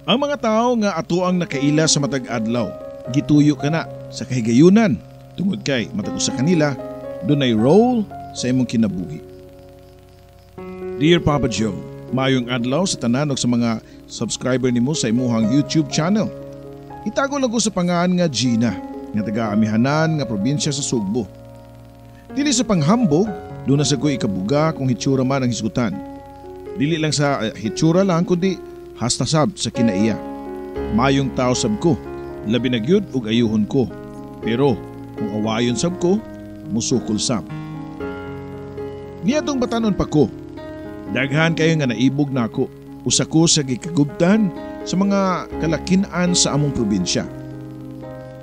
Ang mga tao nga ato ang nakaila sa matag adlaw, gituyo ka na sa kahigayunan tungod kay matag usa kanila dunay role sa imong kinabuhi. Dear Papa Joe, maayong adlaw sa tanan ug sa mga subscriber nimo sa imuhang YouTube channel. Itago lang ko sa pangalan nga Gina, nga taga Amihanan nga probinsya sa Sugbo. Dili sa panghambog, duna sa ko'y ikabuga kung hitsura man ang hisgutan. Dili lang sa hitsura lang kundi hasta sab sa kinaiya. Mayong tao sab ko, labi na gyud og ayuhon ko. Pero kung awayon sab ko, musukol sab. Niadtong batanon pa ko, daghan kayo nga naibog nako. Usa ko sa gikagubtan sa mga kalakin-an sa among probinsya.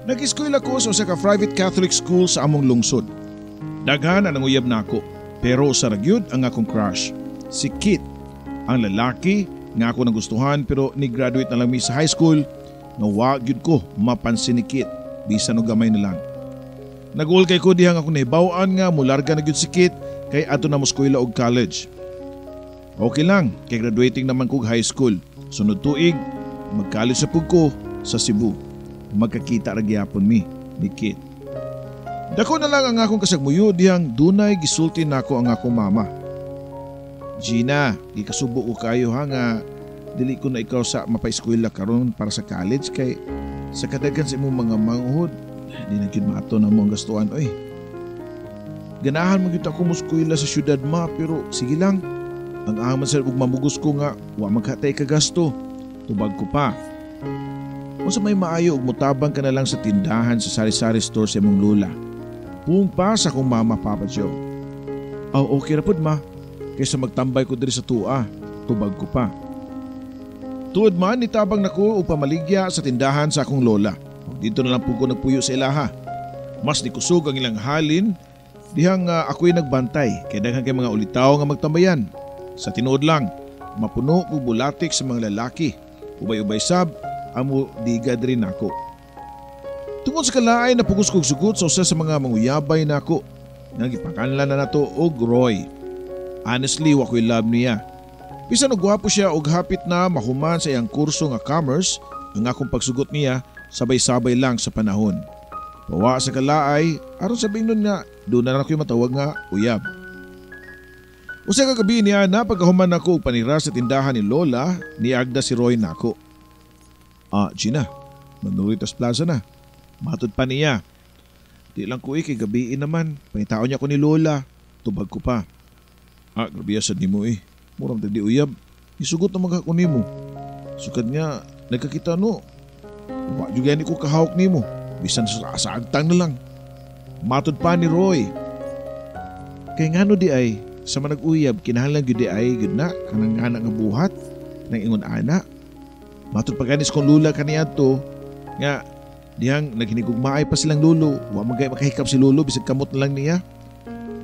Nag-eskwela ko sa usa ka private Catholic school sa among lungsod. Daghan ang nanguyab nako, pero usa ra gyud ang akong crush, si Kit, ang lalaki nga ako nagustuhan pero ni-graduate na lang mi sa high school nga wa gyud ko mapansin ni Kit bisan og gamay na lang. Nag-uol kay ko dihang ako nahibaw-an nga mularga na gyud si Kit kay adto na moskwela og college. Okay lang kay graduating naman kog high school. Sunod tuig mag-college sa pug ko sa Cebu. Magkakita ra gyapon mi ni Kit. Dako na lang ang akong kasagmuyo dihang dunay gisulti nako ang akong mama. Gina, gikasubo ko kayo ha nga dili ko na ikaw sa mapaeskwela karon para sa college kay sa kadaghan sa imong mga manghod di na gyud maato na mo ang gastuan oy. Ganahan man gyud ako moskwela sa syudad ma, pero sige lang. Ang aman sa ug mamugos ko nga wa maghatay ka gasto. Tubag ko pa. Unsa may maayo og motabang ka na lang sa tindahan sa sari-sari store sa imong lola. Pung pa sa akong mama, Papa Joe. Oh, okay ra pud ma. Kaysa magtambay ko diri sa tua, tubag ko pa. Tuod man, nitabang nako og pamaligya sa tindahan sa akong lola. Ug dito na lang pud ko nagpuyo sa ilaha. Mas nikusog ang ilang halin dihang ako'y nagbantay kay daghan kay mga ulitaw nga magtambayan. Sa tinuod lang, mapuno og bulatik sa mga lalaki. Ubay-ubay sab, amo diga diri nako. Tungod sa kalaay napugos kog sugot sa usa sa mga manguyabay nako nga gipakanlan na nato og Roy. Honestly, wa ko'y love niya. Bisan og gwapo siya og hapit na mahuman sa iyang kurso nga commerce, ang akong pagsugot niya sabay-sabay lang sa panahon. Pawa sa kalaay, aron sa bingnon nga doon na ako'y matawag nga uyab. Usa ka gabi niya na pagkahuman nako og panira sa tindahan ni Lola, niagda si Roy nako. Gina, Manuritas Plaza na. Matod pa niya. Di lang ko kay gabiin naman. Pangitaon niya ko ni Lola. Tubag ko pa. Grabe sad nimo. Murang tagdi uyab. Isugot na mga ko nimo. Sukad nga, nagkakita no. Wa jud gani ko kahawak nimo. Bisan sa agtang na lang. Matod pa ni Roy. Kay ngano di ay, sa manag-uyab, kinahanglan gyud di ay, gyud na, kanang anak nga buhat, nang ingon ana. Matod pa ganis kong lula kaniadto, nga dihang naghinigugmaay pa silang lulo, wa man gay makahikap si lulo, bisag kamot na lang niya.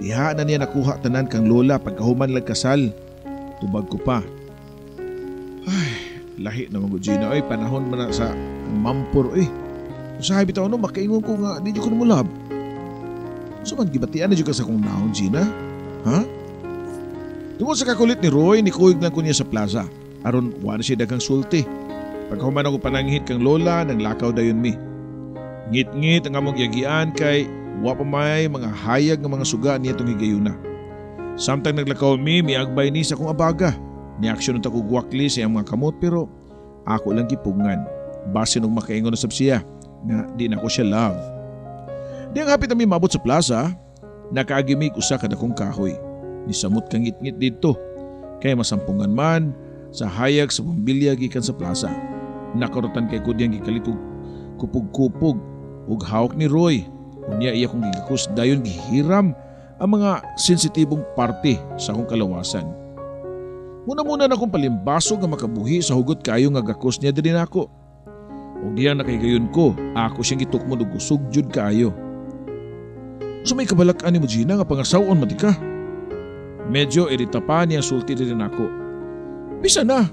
Diha na niya nakuha tanan kang lola pagkahuman lang kasal. Tubag ko pa. Ay, lahi na mga Gina. Ay, panahon man na sa mampor. Ay, usahay bitaw no, makaingon ko nga, di ko na mulab. So man, gibatian na dyan ka sa kong naon, Gina? Ha? Tungod sa kakulit ni Roy, nikuyog lang ko niya sa plaza. Aron, wa na siya daghang sulti. Pagkahuman ako pananghit kang lola, nang lakaw dayon mi. Ngit-ngit ang among yagian kay wa pa may mga hayag nga mga suga niya itong higayuna. Samtang naglakaw mi, miagbay ni sa akong abaga. Niaksyon unta ko gwakli sa iyang mga kamot pero ako lang gipugngan. Basin og makaingon na sab siya nga di na ko siya love. Di ang hapit nami maabot sa plaza, nakaagimig usa ka dakong kahoy. Nisamot kang ngit-ngit didto. Kay masampungan man sa hayag sa bumbilya gikan sa plaza. Nakarutan kay ko diyang gikalit og kupog-kupog ug hawak ni Roy. Unya iya kong gigakus dayon gihiram ang mga sensitibong parte sa akong kalawasan. Muna-muna na akong palimbaso nga makabuhi sa hugot kayo nga gakos niya diri nako. Ug diyang nakahigayon ko, ako siyang gitukmod og kusog jud kaayo. So may kabalak-an nimo Gina nga pangasaw-on man di ka. Medyo irita pa niya sulti diri nako. Bisa na.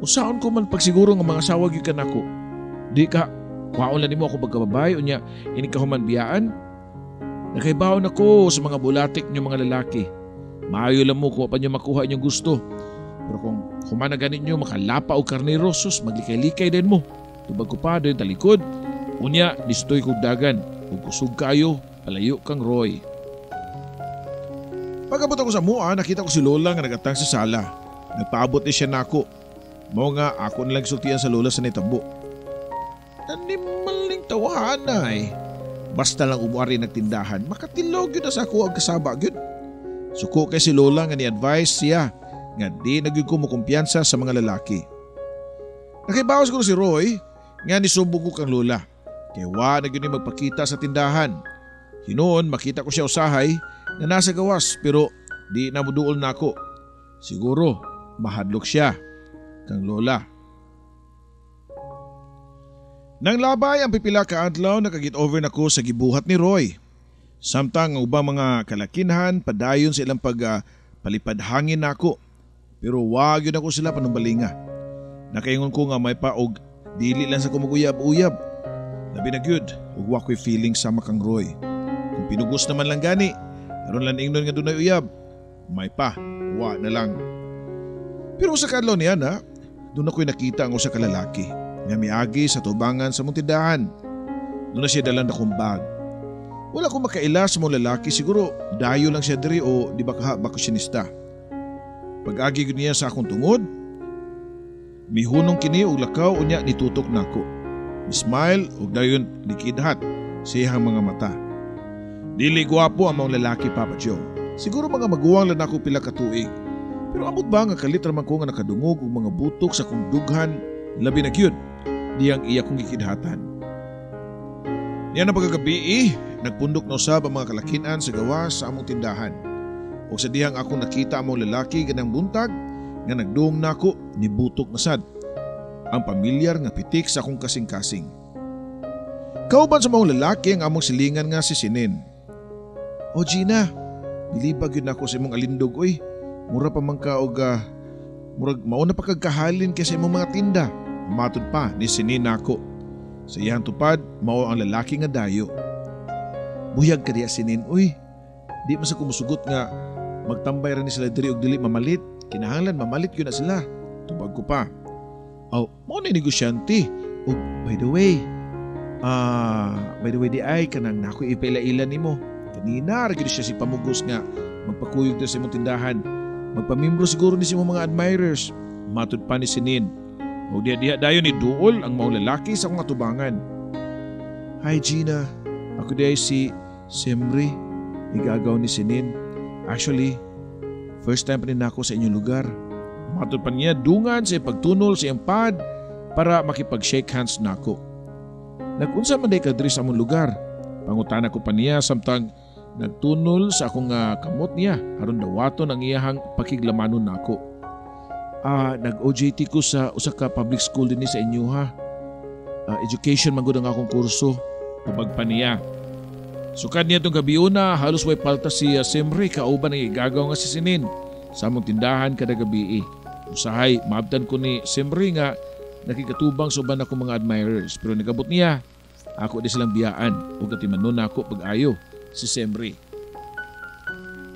Usaon ko man pagsiguro nga mga asawa gyud ka nako. Di ka kuhaon lang nimo ako pagkababay unya ini ka human biyaan. Nakaibaw na ko sa mga bulatik niyo mga lalaki. Maayo lang mo kung pa niyo makuha inyong gusto. Pero kung humana ganit nyo makalapa og karnero, sus, maglikay-likay din mo. Tubag ko pa din talikod. Unya, distoy kog dagan. Ug kusog kayo, palayo kang Roy. Pag-abot ako sa mua, nakita ko si Lola nga nagatang sa sala. Nagpaabot ni siya nako. Mao nga ako nilang sultian sa lola sa nitabo. Animaling tawahan ay. Basta lang umuari nagtindahan, makatilog yun na sa ako ang kasaba yun. Suko kay si Lola nga ni-advise siya nga di na gyud ko mokumpiyansa sa mga lalaki. Nakibawas ko si Roy nga nisumbong ko kang Lola. Kay wa na gyud ni magpakita sa tindahan. Hinuon makita ko siya usahay nga nasa gawas pero di na moduol nako. Siguro mahadlok siya kang Lola. Nang labay ang pipila ka adlaw, nakagit over na ko sa gibuhat ni Roy. Samtang ang ubang mga kalakinhan padayon sa ilang pag palipad hangin nako. Pero wag yun ako sila panumbalinga. Nakaingon ko nga may pa og dili lang sa kumuguyab-uyab. Labi na gyud ug wa ko'y feeling sama kang Roy. Kung pinugos naman lang gani, aron lang ingnon nga dunay uyab, may pa, wa na lang. Pero sa kadlaw niya na, doon ako'y nakita ang usa ka lalaki nga miagi sa tubangan sa mong tindahan. Doon na siya dalang dakong bag. Wala ko makaila sa mong lalaki, siguro dayo lang siya diri o di ba kaha bakusyonista. Pag-agi gud niya sa akong tungod, mihunong kini og lakaw unya nitutok nako. Smile ug dayon likidhat sa iyang mga mata. Dili gwapo ang mga lalaki, Papa Joe. Siguro mga maguwang lang nako pila ka tuig. Pero amot ba nga kalit raman ko nga nakadungog og mga butok sa akong dughan, labi na gyud diyang iya kong gikidhatan. Niya na pagkagabi, nagpundok na usab ang mga kalakinan sa gawas sa among tindahan. O sa dihang akong nakita among lalaki ganang buntag nga nagduong nako ni butok na sad. Ang pamilyar nga pitik sa akong kasing-kasing. Kauban sa mga lalaki ang among silingan nga si Sinin. O Gina, bilibag yun ako sa imong alindog oy. Mura pa man ka og murag mauna pa kag kahalin kaysa imong mga tinda. Matud pa ni Sinin nako. Sa iyang tupad, mao ang lalaki nga dayo. Buyag ka diya Sinin oy. Di man sa kumusugot nga magtambay ra ni sila diri og dili mamalit. Kinahanglan mamalit yun na sila. Tubag ko pa. Aw, mao ni negosyante. Og by the way, di ay kanang nako ipaila-ila nimo. Kanina ra gyud siya si pamugos nga magpakuyog sa imong tindahan. Magpamimbro siguro ni sa imong mga admirers. Matud pa ni Sinin. Og diha-diha dayon ni duol ang maong lalaki sa akong atubangan. Hi Gina, ako di ay si Semri, igagaw ni Sinin. Actually, first time pa rin ako sa inyong lugar. Matud pa niya dungan sa pagtunol sa iyang pad para makipag-shake hands nako. Nag-unsa man day ka diri sa among lugar. Pangutana ko pa niya samtang nagtunol sa akong kamot niya aron dawaton ang iyahang pakiglamanon nako. Nag-OJT ko sa usa ka public school dinhi sa inyo ha. Education man gud ang akong kurso. Tubag pa niya. Sukad niya itong gabi una, halos way palta si Simri kauban ang igagaw nga si Sinin sa among tindahan kada gabi. Usahay, maabtan ko ni Simri nga nakikatubang sa uban akong mga admirers. Pero nagabot niya, ako di silang biyaan ug katimanon nako pag-ayo si Simri.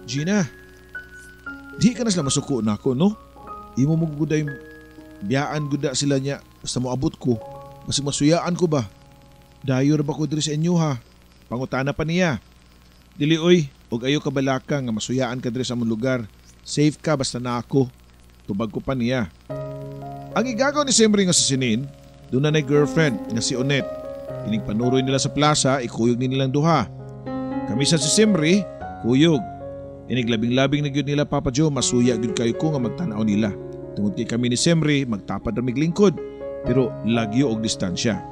Gina, di ka na sila masuko nako, no? Imo mo guday biyaan guda sila niya basta moabot ko. Basig masuyaan ko ba? Dayo ra ba ko diri sa inyo ha? Pangutana pa niya. Dili oy, og ayo ka balaka nga masuyaan ka diri sa among lugar. Safe ka basta na ako. Tubag ko pa niya. Ang igagaw ni Simri nga si Sinin, doon na girlfriend nga si Onet. Ining panuroy nila sa plaza, ikuyog ni nilang duha. Kami sa si Simri, kuyog. Inig labing-labing na gyud nila Papa Joe, masuya gyud kayo ko nga magtan-aw nila. Tungod kay kami ni Simri, magtapad ra mig lingkod, pero lagyo og distansya.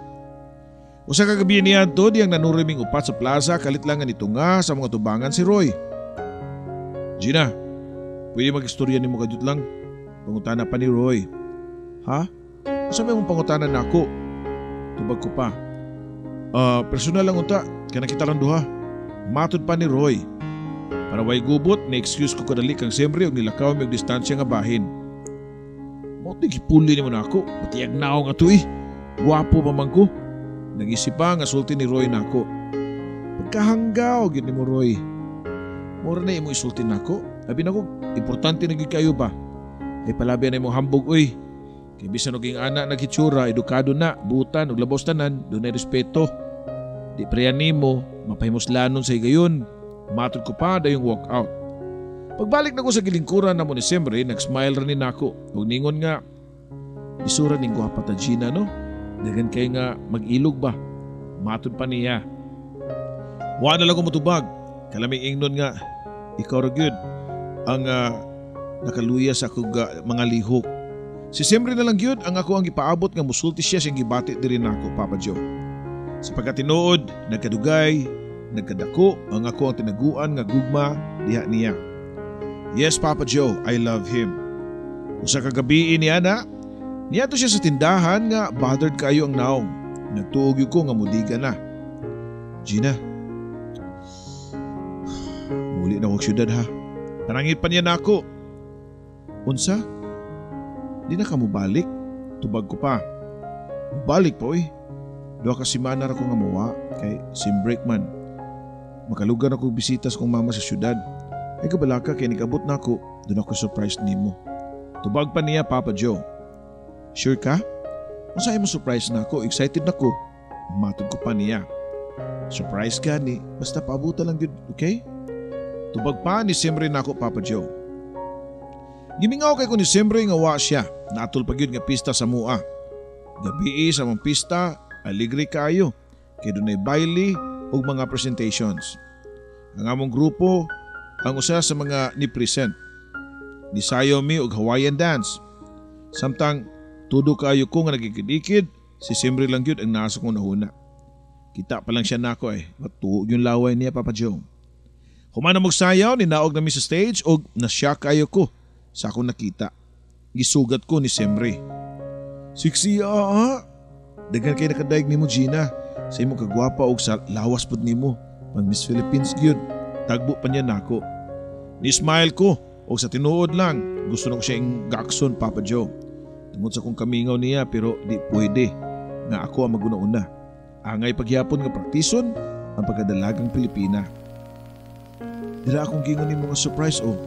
Usa ka gabi niya adto diyang nanuroy ming upat sa plaza, kalit lang nga nitunga sa mga tubangan si Roy. Gina, pwede mag-istorya nimo kadyot lang? Pangutana pa ni Roy. Ha? Usa may mong pangutana nako? Tubag ko pa. Personal lang unta, kana kita lang duha. Matud pa ni Roy. Para way gubot, ni-excuse ko kadali kang Simri og nilakaw mi og distansya nga bahin. Mao to'y gipuli nimo nako, patiyag naong ato eh. Gwapo pa man ko. Nag-isip pa nga sulti ni Roy nako. Pagkahanggaw gyud nimo Roy. Mura na imo isulti nako. Abi nako, importante na gyud kayo ba? Ay palabi na imong hambog uy. Kay bisan og ana naghitsura, edukado na, butan ug labos tanan, dunay respeto. Di preya nimo, mapahimuslanon sa higayon. Matod ko pa dayong walk out. Pagbalik na ko sa gilingkuran namo ni Sembre, nag-smile ra ni nako. Ug ningon nga, "Isura ning gwapa ta, Gina, no? Daghan kay nga mag-ilog ba?" Matod pa niya. Wa na lang ko motubag. Kalaming ingnon nga, "Ikaw ra gyud ang nakaluya sa akong mga lihok." Si Sembre na lang gyud ang ako ang gipaabot nga musulti siya siyang gibati diri nako, Papa Joe. Sa pagkatinuod, nagkadugay, nagkadako ang ako ang tinaguan nga gugma diha niya. Yes, Papa Joe, I love him. Usa ka gabi niya na, niadto siya sa tindahan nga bothered kayo ang naong. Nagtuog ko nga mudiga na. "Gina, muli na kog syudad ha." Panangit pa niya nako. "Unsa? Di na ka mobalik?" Tubag ko pa. "Balik pa oy. 2 ka semana ra ko nga mawa kay sem break man. Makalugar ako bisita sa kong mama sa syudad. Ay kabalaka kay nigabot na ako, doon ako surprise nimo." Tubag pa niya, Papa Joe. "Sure ka? Unsa mo surprise na ako? Excited na ko." Matod ko pa niya. "Surprise ka ni, basta paabuta lang gyud, okay?" Tubag pa ni Simre nako, Papa Joe. Gimingaw kay ko ni Simre nga wa siya. Natol pa gyud nga pista sa mua. Gabii sa mong pista, aligre kaayo. Kay dunay baile ug mga presentations. Ang among grupo ang usa sa mga ni-present. Nisayaw mi og Hawaiian dance. Samtang tudo kaayo ko nga nagikidikid, si Simre lang gyud ang nasa kong nahuna. Kita pa lang siya nako eh, matuog yung laway niya, Papa Joe. Human na magsayaw, ninaog nami sa stage og nashock kayo ko sa akong nakita. Gisugat ko ni Simre. "Sexy ah. Daghan kay nakadaig nimo, Gina. Sa imong kagwapa og sa lawas pud nimo. Pang Miss Philippines gyud." Tagbo pa niya nako. Ni smile ko og sa tinuod lang gusto na ko siya gakson, Papa Joe. Tungod sa kong kamingaw niya, pero di pwede nga ako ang maguna-una. Angay pagyapon nga praktison ang pagkadalagang Pilipina. "Dira akong gingon nimo nga surprise oh."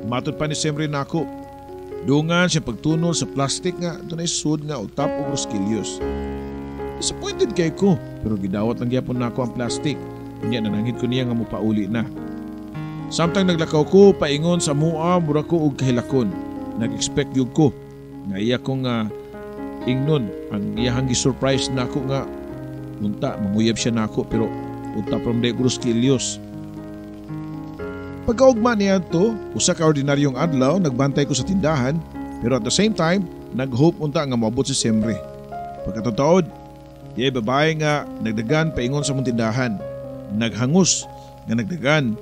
Matod pa ni Semre nako. Dungan siya pagtunol sa plastic nga dunay sud nga utap og rosquillos. Disappointed kay ko pero gidawat lang gyapon nako ang plastic. Unya nanangit ko niya nga mopauli na. Samtang naglakaw ko paingon sa mua, mura ko og kahilakon. Nag-expect gyud ko nga iya kong ingnon ang iyahang gi-surprise nako nga unta manguyab siya nako, pero unta from de rosquillos. Pagkaugma niya to, usa ka ordinaryong adlaw, nagbantay ko sa tindahan, pero at the same time, nag-hope unta nga moabot si Semre. Pagkatotoo, di ay babae nga nagdagan paingon sa mong tindahan. Naghangus nga nagdagan,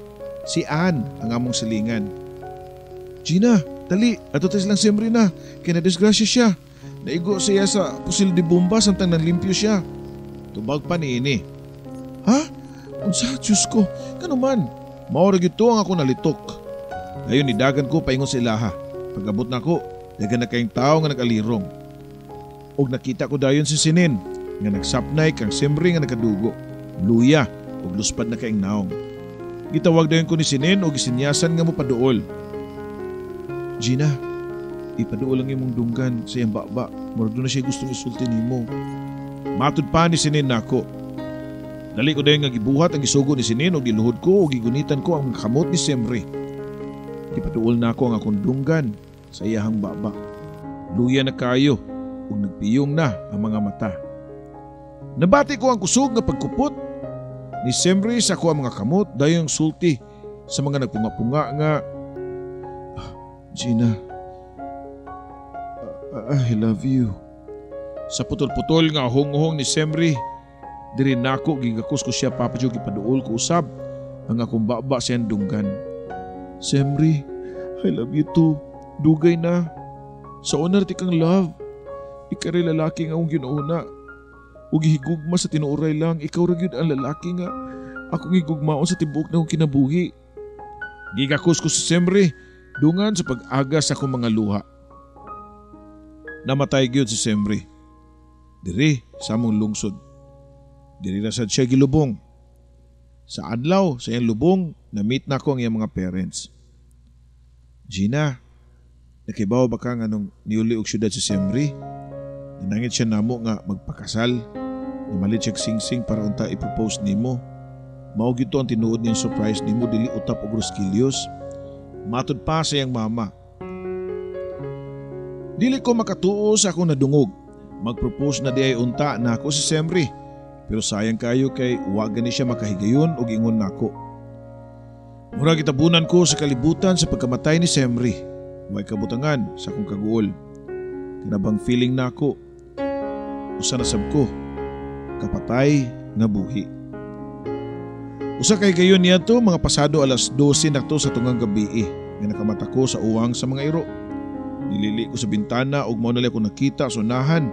si Ann ang among silingan. "Gina, dali, ato tayo silang Semre na, kay na-disgrasya siya. Naigo siya sa pusil de bomba samtang nanlimpyo siya." Tubag pa ni ini. "Ha? Unsa? Diyos ko, kano man?" Mao ra gyud to ang ako nalitok. Dayon nidagan ko paingon sa ilaha. Pag-abot nako, daghan na kayong tao nga nag-alirong. Og nakita ko dayon si Sinin nga nagsapnay kang Simri nga nakadugo. Luya ug luspad na kaing naong. Gitawag dayon ko ni Sinin og gisinyasan nga mopaduol. "Gina, ipaduol ang imong dunggan sa iyang baba. Murag na siya gustong isulti nimo." Matod pa ni Sinin nako. Dali ko dayon nga gibuhat ang gisugo ni Sinin og giluhod ko og gigunitan ko ang kamot ni Semre. Gipaduol nako ang akong dunggan sa iyahang baba. Luya na kayo ug nagpiyong na ang mga mata. Nabati ko ang kusog nga pagkupot ni Semre sa ako ang mga kamot, dayong sulti sa mga nagpunga-punga nga, "Ah, Gina, I love you." Sa putol-putol nga hong-hong ni Semre, diri nako gigakos ko siya, Papa Joe, gipaduol ko usab ang akong baba sa iyang dunggan. "Semri, I love you too. Dugay na. Sa una ti kang love. Ikaw rin lalaki nga akong ginuuna. Ug gihigugma sa tinuoray lang, ikaw ra gyud ang lalaki nga akong higugmaon sa tibuok na akong kinabuhi." Gigakos ko si Semri, dungan sa pag-agas sa akong mga luha. Namatay gyud si Semri. Diri sa among lungsod. Diri ra sad siya gilubong. Sa adlaw sa iyang lubong, na-meet na ko ang iyang mga parents. "Gina, Nakibaw ba ka nga nung niuli og syudad si Semri? Nanangit siya namo nga magpakasal. Namalit siya singsing para unta i-propose nimo. Mao gyud to ang tinuod niyang surprise nimo, dili utap og roskillios. Matud pa sa iyang mama. Dili ko makatuo sa akong nadungog. Mag-propose na di ay unta nako si Semri. Pero sayang kayo kay wa gani siya makahigayon og ingon nako. Mura gitabunan ko sa kalibutan sa pagkamatay ni Semri. Way kabutangan sa akong kaguol. Kanabang feeling nako. Usa na sab ko kapatay nga buhi. Usa kay gayon niya to, mga pasado alas 12 na to sa tungang gabi nga nakamata ko sa uwang sa mga iro. Nilili ko sa bintana ug mao na ko nakita sa unahan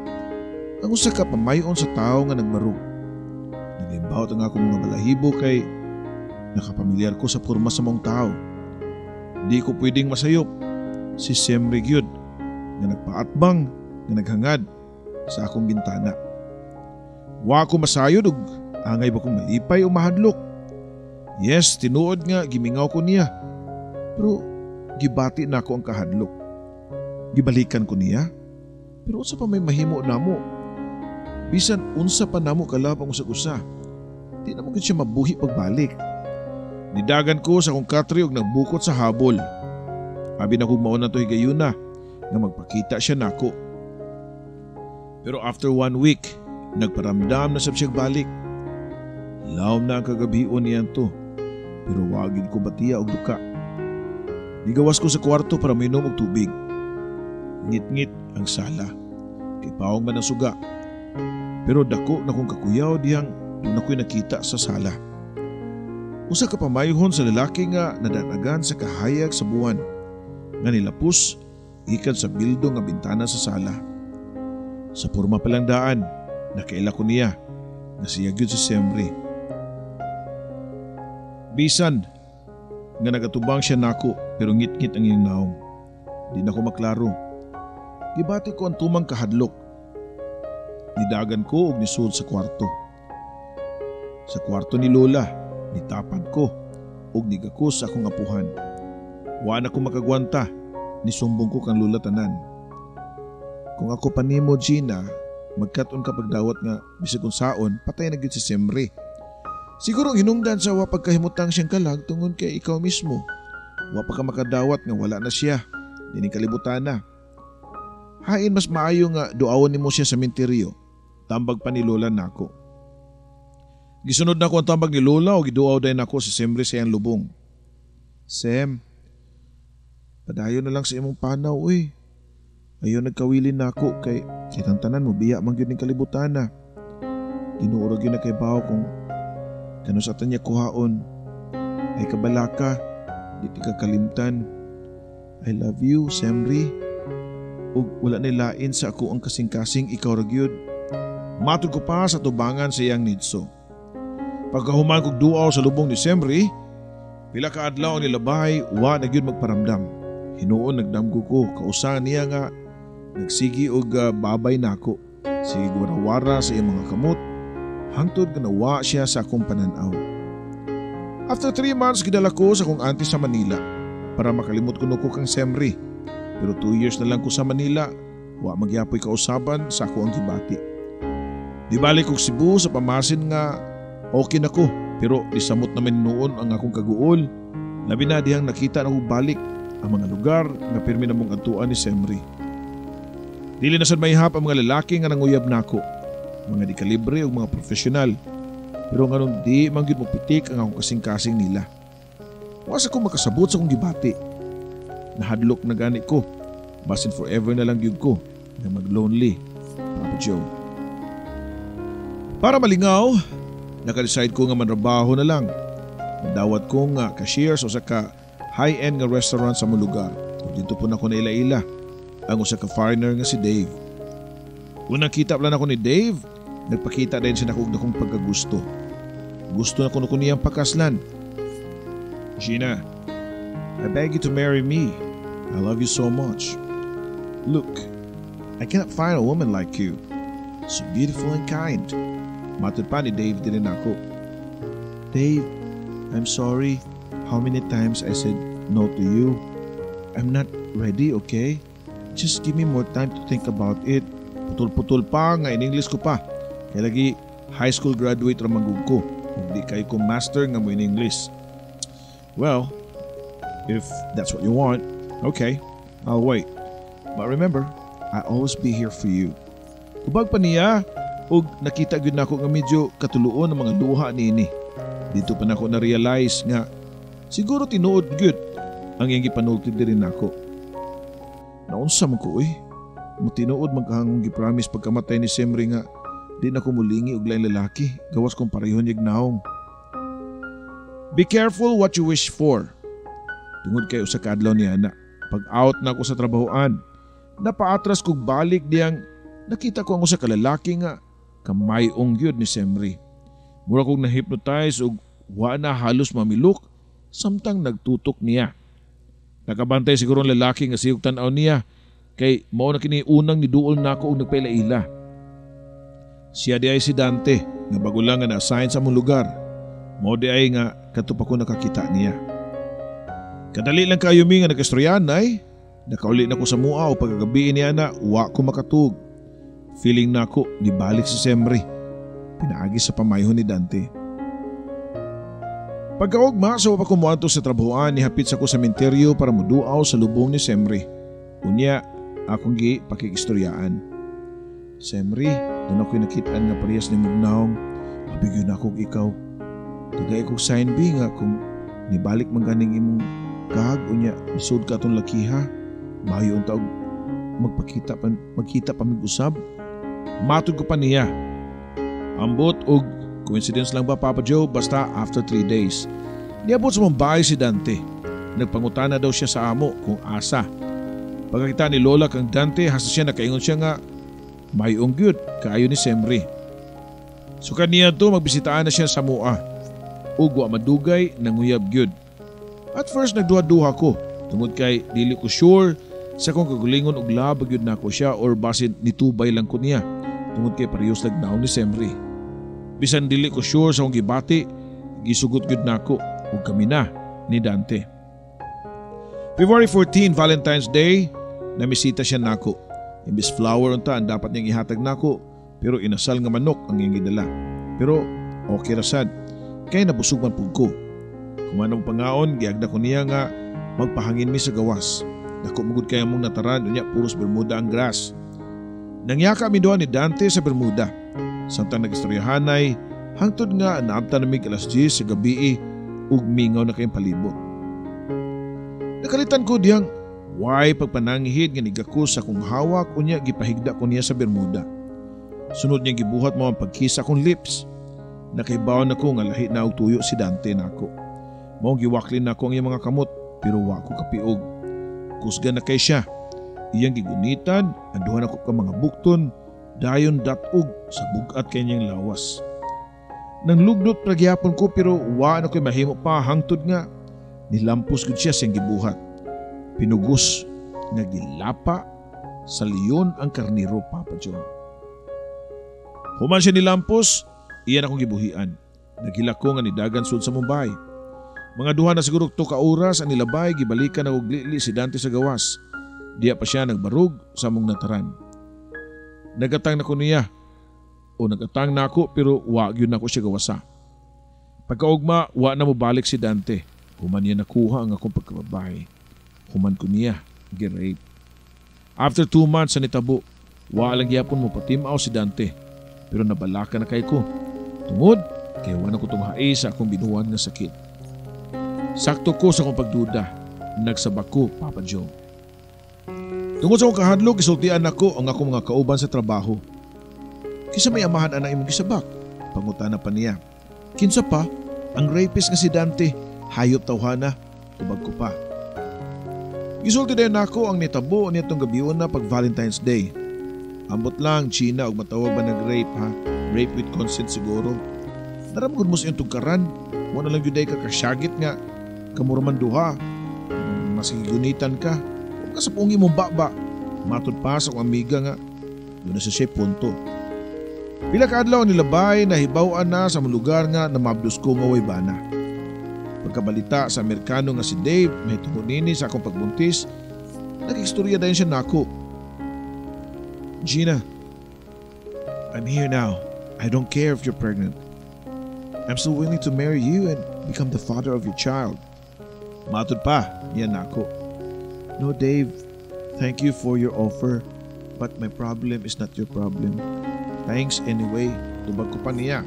ang usa ka pamayon sa tawo nga nagbarog. Naglimbawot ang akong mga balahibo kay nakapamilyar ko sa porma sa maong tao. Di ko pwedeng masayop. Si Semri gyud nga nagpaatbang nga naghangad sa akong bintana. Wa ko masayod og angay ba kong malipay o mahadlok. Yes, tinuod nga gimingaw ko niya. Pero gibati na ako ang kahadlok. Gibalikan ko niya. Pero unsa pa may mahimo namo? Bisan unsa pa namo kalap ang usag-usa, di na mo gid siya mabuhi pagbalik. Nidagan ko sa akong katre og nagbukot sa habol. Abi na kong mauna to higayuna nga magpakita siya nako. Pero after one week, nagparamdam na sab siya balik. Lawom na ang kagabion niyan to. Pero wagid ko batiya og duka. Nigawas ko sa kwarto para minom og tubig. Ngit-ngit ang sala. Kay pawong man ang suga. Pero dako na kong kakuyaw diyang doon ako'y nakita sa sala. Usa ka pamayhon sa lalaki nga nadanagan sa kahayag sa buwan nga nilapos gikan sa bildo nga bintana sa sala. Sa porma pa lang daan, nakaila ko niya nga siya gyud si Semri. Bisan nga nagatubang siya nako pero ngit-ngit ang iyang naong. Di na ko maklaro. Gibati ko ang tumang kahadlok. Nidagan ko og nisud sa kwarto. Sa kwarto ni Lola, nitapad ko og nigakos sa akong apuhan. Wa na ko makagwanta, nisumbong ko kang Lola tanan. Kung ako pa nimo, Gina, magkat-on ka pagdawat nga bisag unsaon, patay na gyud si Semri. Siguro ang hinungdan sa wa pagkahimutang siyang kalag tungod kay ikaw mismo. Wa pa ka makadawat nga wala na siya. Dining kalibutan na. Hain mas maayo nga duawon nimo siya sa menteryo. Tambag pa ni Lola nako. Gisunod na ko ang tambag ni Lola o giduaw dayon nako si Semri sa iyang lubong. Sem, padayon na lang sa imong panaw uy. Ayaw nagkawilin nako kay kitang tanan mo biya man gyud ning kalibutan na. Ginoo ra gyud na kay bawo kung kano sa tanya kuhaon. Ay kabalaka, di ti ka kalimtan. I love you, Semri. Ug wala na lain sa ako ang kasing-kasing, ikaw ra gyud. Matod ko pa sa tubangan sa iyang nidso. Pagkahuman kog duaw sa lubong ni Semri, pila ka adlaw ang nilabay, wa na gyud magparamdam. Hinuon nagdamgo ko, kausa niya nga nagsigi og babay nako. Sige warawara sa iyang mga kamot, hangtod nga nawa siya sa akong pananaw. After 3 months, gidala ko sa akong auntie sa Manila para makalimot kuno ko kang Semri. Pero 2 years na lang ko sa Manila, wa magyapoy kausaban sa ako ang gibati. Di balik kog Cebu sa pamasin nga okay na ko, pero disamot naman noon ang akong kaguol. Labi na dihang nakita na kong balik ang mga lugar nga pirmi na mong adtuan ni Semri. Dili na sad mahihap ang mga lalaki nga nanguyab nako, mga di kalibre o mga profesional. Pero nganong di man gyud mopitik ang akong kasing-kasing nila. Wa sa ko makasabot sa akong gibati. Nahadlok na gani ko. Basin forever na lang gyud ko nga mag-lonely, Papa Joe. Para malingaw, naka-decide ko nga manrabaho na lang. Nadawat ko nga cashier sa usa ka high-end nga restaurant sa among lugar. Ug dito po na ako naila-ila ang usa ka foreigner nga si Dave. Unang kita plan ako ni Dave, nagpakita din siya nako og dakong pagkagusto. Gusto na kuno ko niyang pakaslan. Gina, I beg you to marry me. I love you so much. Look, I cannot find a woman like you. So beautiful and kind. Matod pa ni Dave din ako. Dave, I'm sorry how many times I said no to you. I'm not ready, okay? Just give me more time to think about it. Putol-putol pa nga in English ko pa. Kaya lagi high school graduate ra man gud ko. Ug di kay ko master nga mo in English. Well, if that's what you want, okay, I'll wait. But remember, I'll always be here for you. Tubag pa niya ug nakita gyud nako nga medyo katuluon ang mga luha niini. Dito pa nako na-realize nga siguro tinuod gyud ang iyang gipanulti diri nako. Naunsa man ko oy. Mutinuod man kahangong gipromise pagkamatay ni Semri nga di na ko mulingi og laing lalaki gawas kung pareho niyag naong. Be careful what you wish for. Tungod kay usa ka adlaw niya na pag out na ako sa trabahoan, napaatras kog balik diyang nakita ko ang usa ka lalaki nga kamayong gyud ni Semri. Mura kog na-hypnotize ug wa na halos mamilok samtang nagtutok niya. Nakabantay siguro ang lalaki nga siyog tan-aw niya kay mao na kini unang niduol nako og nagpaila-ila. Siya di ay si Dante nga bago lang nga na-assign sa among lugar. Mao di ay nga kadto pa ko nakakita niya. Kadali lang kaayo mi nga nag-istoryahan ay. Nakauli na ko sa mua o pagkagabi niya na wa ko makatug. Feeling nako nibalik si Semri. Pinaagi sa pamayho ni Dante. Pagkaugma sa pa ko moadto sa trabahoan, nihapit sa ko sa sementeryo para muduaw sa lubong ni Semri. Unya, akong gi pakikistoryaan. Semri, doon ako'y nakitaan nga parehas ni Mugnaong. Mabigyo na akong ikaw. Tagay kong sign B nga kung nibalik man ganing imong kahag unya isod ka atong lakiha. Maayo unta og magpakita pa, magkita pa mig-usab. Matod ko pa niya. Ambot og coincidence lang ba, Papa Joe, basta after 3 days. Niabot sa bahay si Dante. Nagpangutana daw siya sa amo kung asa. Pagkakita ni Lola kang Dante, hasta siya nakaingon siya nga mayong gyud kaayo ni Semri. So kaniya to magbisitaan na siya sa mua. Ug wa madugay nanguyab gyud. At first nagduha-duha ko tungod kay dili ko sure sa kong kagulingon og love gyud nako siya or basin nitubay lang ko niya tungod kay parehas lag naon ni Semri. Bisan dili ko sure sa akong gibati, gisugot gyud nako ug kami na ni Dante. February 14, Valentine's Day, namisita siya nako. Imbis flower unta ang dapat niyang ihatag nako, pero inasal nga manok ang iyang gidala. Pero okay ra sad, kay nabusog man pud ko. Kumanong pangaon, giagda ko niya nga magpahangin mi sa gawas. Dako mugod kay among nataran, unya puros Bermuda ang grass. Nangyaka mi duha ni Dante sa Bermuda. Samtang nagistoryahanay, hangtod nga naabtan namig alas 10 sa gabi ug mingaw na kayong palibot. Nakalitan ko diyang why pagpananghid nga nigako sa kong hawak unya gipahigda ko niya sa Bermuda. Sunod niya gibuhat mo ang pagkisa kong lips. Nakaibaw na ko nga lahi na og tuyo si Dante nako. Mao giwaklin nako ang iyang mga kamot pero wa ko kapiog. Kusgan na kay siya. Iyang gigunitan ang duha nako ka mga bukton dayon datog sa bugat kay niyang lawas. Nang lugnot pragyapon ko pero wa na ko'y mahimo pa hangtod nga nilampos gud siya siyang gibuhat. Pinugos nga gilapa sa leon ang karniro, Papa John. Human siya nilampos, iyan akong gibuhian. Naghilak ko nga nidagan sud sa Mumbai. Mga duha na siguro to ka oras ang nilabay, gibalikan na og lili si Dante sa gawas. Diya pa siya nagbarug sa among nataran. Nagatang na ko niya o nagatang na ako pero wa gyud nako siya gawasa. Pagkaugma, wa na mobalik si Dante. Human niya nakuha ang akong pagkababae. Human ko niya gi-rape. After 2 months sa nitabo, wa lang gyapon mo patimaw si Dante. Pero nabalaka na kay ko. Tungod, kay wa na ko tunghae sa akong binuwan nga sakit. Sakto ko sa akong pagduda. Nagsabak ko, Papa Joe. Tungod sa akong kahadlok, gisultian nako ang akong mga kauban sa trabaho. Kinsa may amahan ana imong gisabak? Pangutana pa niya. Kinsa pa? Ang rapist nga si Dante. Hayop tawhana. Tubag ko pa. Gisulti dayon nako ang nitabo nitong gabion na pag Valentine's Day. Ambot lang, China, og matawag ba nag-rape ha? Rape with consent siguro. Naramgod mo sa iyong tugkaran. Mo na lang yun ka kasyagit nga. Kamuraman duha. Masigigunitan ka. Huwag ka sa pungi mong baba. Matod pa sa akong amiga nga. Doon na siya punto. Pila ka adlaw nilabay na hibaw-an na sa lugar nga namabdos ko nga way bana. Pagkabalita sa Amerikano nga si Dave, mahitungod nini sa akong pagbuntis, Nag-istorya dayon siya nako. "Gina, I'm here now. I don't care if you're pregnant. I'm still willing to marry you and become the father of your child." Matod pa niya nako. "No, Dave, thank you for your offer, but my problem is not your problem. Thanks anyway," tubag ko pa niya.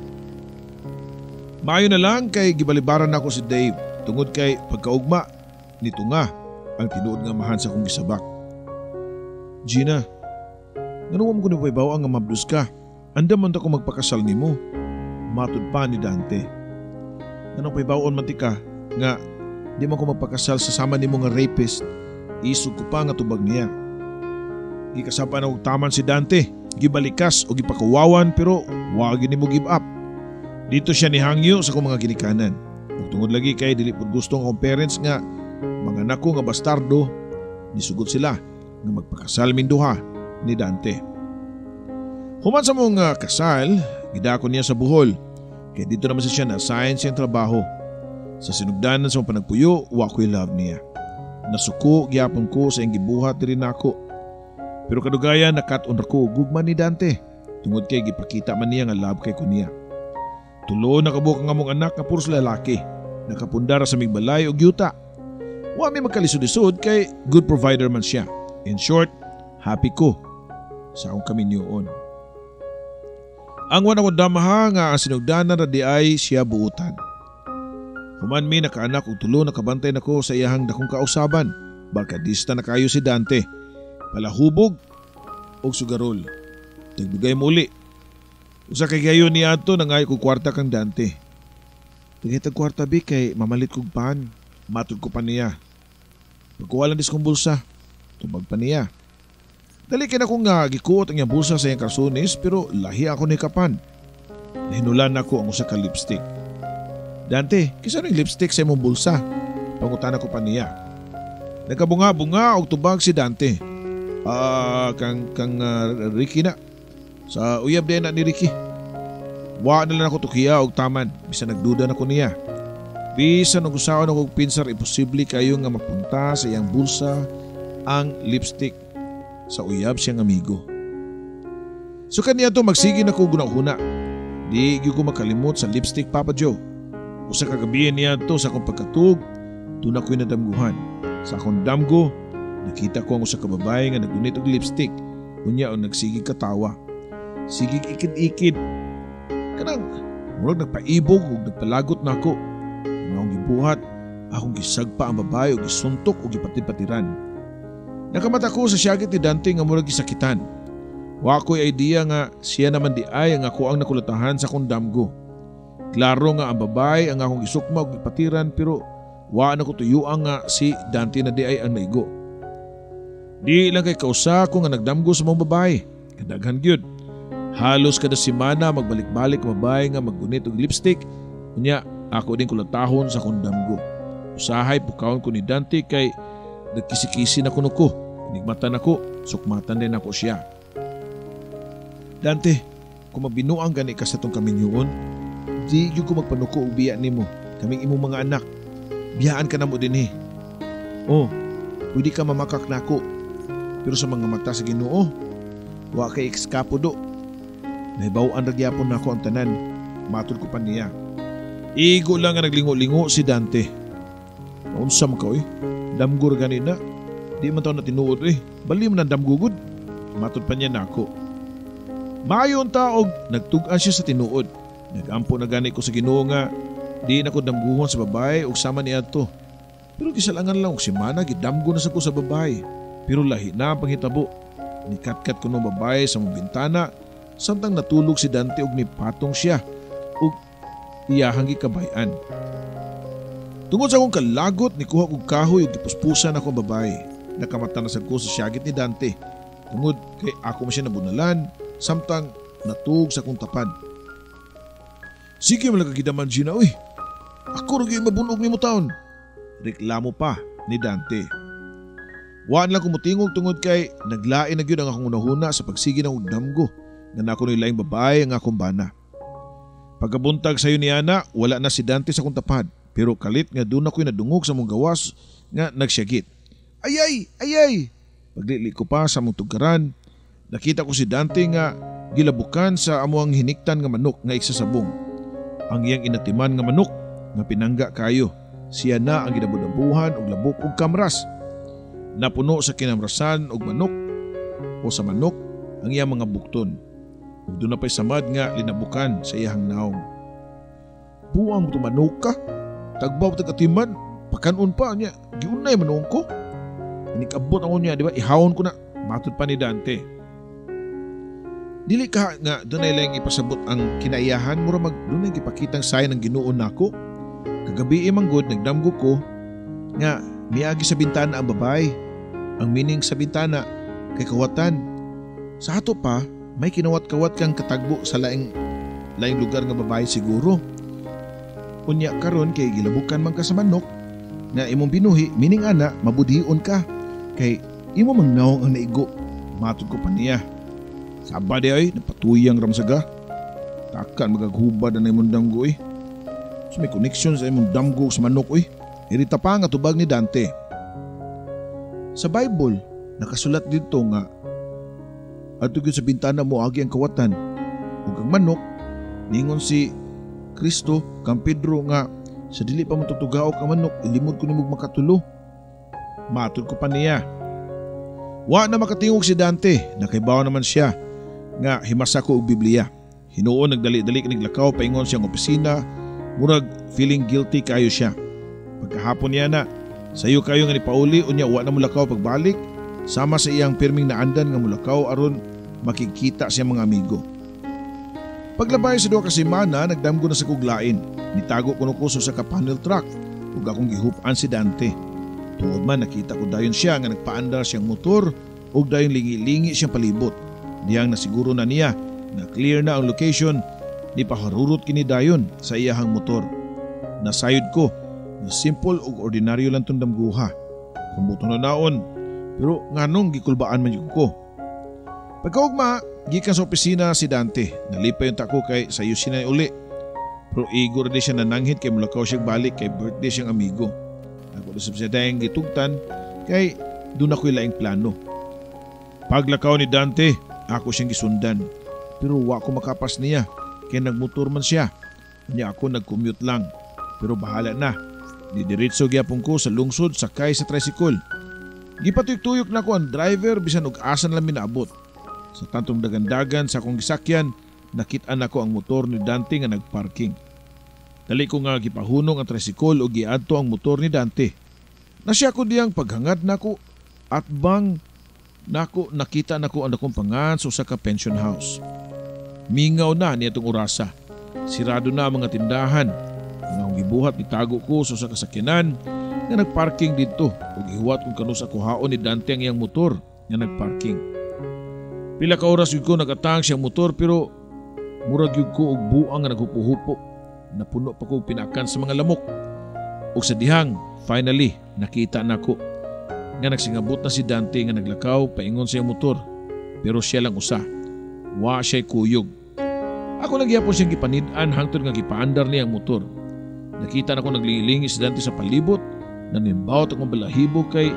Maayo na lang kay gibalibaran nako si Dave tungod kay pagkaugma nito nga ang tinuod nga amahan sa akong gisabak. "Gina, ngano mo ko ni ang nga mabdos ka? Andam man ta ko magpakasal nimo," matod pa ni Dante. "Nganong pahibaw-on man tika nga di man ko magpakasal sa sama nimo nga rapist?" Isog ko pa nga tubag niya. Gikasapa na og taman si Dante, gibalikas o gipakuwawan, pero wa gyud ni mo give up. Dito siya nihangyo sa akong mga ginikanan. Ug tungod lagi kay dili pud gusto ang akong parents nga mga anak ko nga bastardo, nisugot sila nga magpakasal ming duha ni Dante. Human sa among kasal, gidako niya sa Bohol. Kay dito naman siya na-assign siyang trabaho. Sa sinugdanan sa mong panagpuyo, wa ko'y love niya. Nasuko gyapon ko sa iyang gibuhat diri nako. Pero kadugayan nakat-on ra ko gugma ni Dante. Tungod kay gipakita man niya nga love kay ko niya. Tulo na kabuok ang among anak nga puros lalaki. Nakapundara sa mig balay og yuta. Wa mi magkalisod-lisod kay good provider man siya. In short, happy ko sa akong kaminyoon. Ang wa nako damaha nga ang sinugdanan ra di ay siya buutan. Human mi nakaanak og tulo, nakabantay nako sa iyahang dakong kausaban. Barkadista na kayo si Dante. Palahubog og sugarol. Tagdugay muli. Usa kay gayon ni adto, nangayo kog kwarta kang Dante. "Tagay kwarta bi kay mamalit kog pan," matod ko pa niya. "Pagkuha lang dis kong bulsa," tubag pa niya. Dali kay nako nga gikuot ang iyang bulsa sa iyang karsunis, pero lahi ako ni kapan. Nahinulan nako ang usa ka lipstick. "Dante, kinsa ning lipstick sa imong bulsa?" pangutana ko pa niya. Nagkabunga-bunga og tubag si Dante. "Ah, kang Ricky na. Sa uyab din na ni Ricky." Wa na lang ako tukiya og taman bisan nagduda na ko niya. Bisan og usaon ako og pinsar, imposible kayo nga mapunta sa iyang bulsa ang lipstick sa uyab siyang amigo. So kaniya to magsige na ko gunahuna. Di gyud ko makalimot sa lipstick, Papa Joe. Usa ka gabi niya to sa akong pagkatug, doon ako'y nadamguhan. Sa akong damgo, nakita ko ang usa ka babae nga nagunit og lipstick. Unya og nagsigig katawa. Sigig ikid-ikid. Kanang murag nagpaibog ug nagpalagot nako. Nga akong gibuhat, akong gisagpa ang babae ug gisuntok ug gipatid-patiran. Nakamata ko sa siyagit ni Dante nga murag gisakitan. Wa ko'y idea nga siya naman di ay ang ako ang nakulatahan sa akong damgo. Klaro nga ang babae ang akong gisukma ug gipatiran, pero wa na ko tuyuan nga si Dante na di ay ang naigo. Di lang kay kausa ko nga nagdamgo sa mga babae. Kadaghan gyud. Halos kada semana magbalik-balik ang babae nga maggunit og lipstick. Unya ako din kulatahon sa akong damgo. Usahay pukawon ko ni Dante kay nagkisi-kisi na kuno ko. Inigmatan ako, sukmatan din ako siya. "Dante, kung magbinuang gani ka sa tong kaminyoon, di gyud ko magpanuko og biya nimo, kaming imong mga anak. Biyaan ka namo dinhi. Oh, pwede ka mamakak nako. Pero sa mga mata sa Ginoo, wa kay ekskapo do. Nahibaw-an ra gyapon nako ang tanan," matod ko pa niya. Igo lang nga naglingo-lingo si Dante. "Unsa man ka oy? Damgo ra gani na. Di man taon na tinuod eh. Bali man ang damgugod," matod pa niya nako. Maayon ta og nagtug-an siya sa tinuod. Nagampo na gani ko sa Ginoo nga di na ko damguhon sa babae og sama ni adto. Pero gisalangan lang og semana, gidamgo na sa ko sa babae. Pero lahi na ang panghitabo. Nikatkat ko ng babae sa mong bintana samtang natulog si Dante og nipatong siya og iyahang gikabayan. Tungod sa akong kalagot, nikuha kog kahoy ug gipuspusan ako ang babae. Nakamata na sad ko sa siyagit ni Dante. Tungod kay ako man siya nabunalan samtang natug sa akong tapad. "Sige man lang kagidaman, Gina, uy. Ako ra gyud mabunog nimo taon," reklamo pa ni Dante. Wa lang kumutingog tungod kay naglain na gyud ang akong hunahuna sa pagsige ng damgo nga nako ni laing babae ang akong bana. Pagkabuntag sayo ni Ana, wala na si Dante sa akong tapad. Pero kalit nga doon ako'y nadungog sa mong gawas nga nagsyagit. "Ayay! Ayay!" Paglili ko pa sa among tugkaran, nakita ko si Dante nga gilabukan sa amuang hiniktan nga manok nga igsasabong. Ang iyang inatiman nga manok nga pinangga kayo, siya na ang ginabudabuhan og labok og kamras. Napuno sa kinamrasan og manok o sa manok ang iyang mga bukton. Ug doon na pa'y samad nga linabukan sa iyang naong. Buang mo manok ka, tagbaw tag-atiman, pakanon pa niya, giunay manuong ko. Inikabot ako niya, di ba? Ihawon ko na. Matod pa ni Dante. Dili ka nga dunay lang ipasabot ang kinaiyahan, mura mag dunay gipakitang sayon ng Ginoo nako. Kagabi man gud nagdamgo ko nga miagi sa bintana ang babae. Ang meaning sa bintana kay kawatan. Sa ato pa may kinawat-kawat kang katagbo sa laing laing lugar nga babae siguro. Unya karon kay gilabukan man ka sa manok nga imong binuhi, meaning ana mabudhion ka kay imo mang naong ang naigo. Matod ko pa niya. Saba di ay, napatuyang ramsaga. Takan magaghubad na imong damgo eh. So may connection sa imong damgo sa manok eh. Irita pa nga tubag ni Dante. Sa Bible, nakasulat dito nga adto gyud sa bintana mo agi ang kawatan. Ug ang manok, ningon si Kristo kang Pedro nga sa dili pa mo tutugaok ang manok, ilimod ko nimog makatulo. Matod ko pa niya. Wa na makatingog si Dante, nakaibaw naman siya nga himasa ko og Biblia. Hinuon nagdali-dali kinig lakaw paingon siyang opisina, murag feeling guilty kayo siya. Pagkahapon niya na, sayo kayo nga nipauli unya wa na mulakaw pagbalik, sama sa iyang pirming naandan nga mulakaw aron makikita siya mga amigo. Paglabay sa 2 ka semana, nagdamgo na sa kuglain. Nitago kuno ko sa ka panel truck ug akong gihupan si Dante. Tuod man nakita ko dayon siya nga nagpaandar siyang motor ug dayon lingi-lingi siyang palibot. Diyang nasiguro na niya na clear na ang location, ni paharurot kini dayon sa iyahang motor. Nasayod ko na simple ug ordinaryo lang tong damguha. Kung buto na naon, pero nganong gikulbaan man ko. Pagkaugma, gikan sa opisina si Dante. Nalipay yung tako kay sayo siya uli. Pero igor di siya nananghit kay mulakaw siya balik kay birthday siyang amigo. Ako na sa dayang gitugtan kay doon ako'y laing plano. Paglakaw ni Dante, ako siyang gisundan. Pero wa ko makapas niya kay nagmotor man siya. Niya ako nag-commute lang. Pero bahala na. Didiretso gyapon ko sa lungsod sakay sa tricycle. Gipatuyok-tuyok na ko ang driver bisan og asan lang minaabot. Sa tantong dagandagan sa akong gisakyan, nakit-an nako ang motor ni Dante nga nagparking. Dali ko nga gipahunong ang tricycle o giadto ang motor ni Dante. Nasya ko diyang paghangad nako at bang nako nakita nako ang akong pangan sa usa ka pension house. Mingaw na niya itong orasa. Sirado na ang mga tindahan. Ang akong gibuhat nitago ko sa usa ka sakyanan nga nagparking didto ug gihuwat kung kanus ako haon ni Dante ang iyang motor nga nagparking. Pila ka oras gyud ko nagatang siyang motor pero murag gyud ko og buang nga naghupo-hupo. Napuno pa ko pinakan sa mga lamok. Ug sa dihang, finally, nakita nako nga nagsingabot na si Dante nga naglakaw paingon sa iyang motor. Pero siya lang usa. Wa siya'y kuyog. Ako lang gyapon siyang gipanid-an hangtod nga gipaandar niya ang motor. Nakita nako naglingilingi si Dante sa palibot, nanimbawot akong balahibo kay